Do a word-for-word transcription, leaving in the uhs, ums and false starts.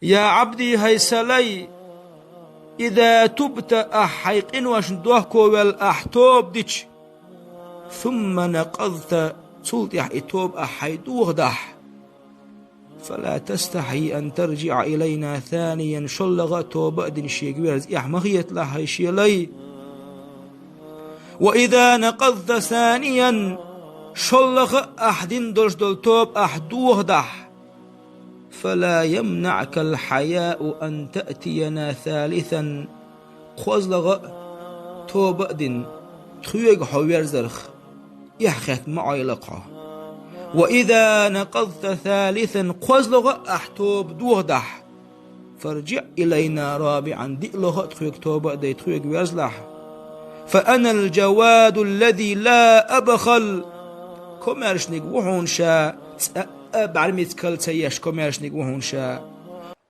يا عبدي, хӀай са лай, إذا تبت, ахь хьайн къиношна дохковелла, ахь тоба дича, ثم نقضت, цул тӀехьа и тоба ахь хьайн дохадахь, فلا تستحي أن ترجع إلينا ثانيا, шоллагӀа а тоба а дина шега верза эхь ма хеталахь, хӀай са лай. وإذا نقضت ثانيا, шоллагӀа а ахь дина долаш дола тоба ахь дохадахь, فلا يمنعك الحياء أن تأتينا ثالثا, кхозлагӀа а тоба а дина, тхоьга хьо верзарх эхь хетта ма Ӏойла-кх хьо. وإذا نقضت ثالثا, кхозлагӀа а ахь тоба дохадахь, فارجع إلينا رابعا, диълагӀа а тхоьга тоба а дай, тхоьга верзалахь. فأنا الجواد الذي لا أبخل, комаьршниг ву хьона ша, цкъа а бӀармецкал ца еш комаьршниг ву хьона ша.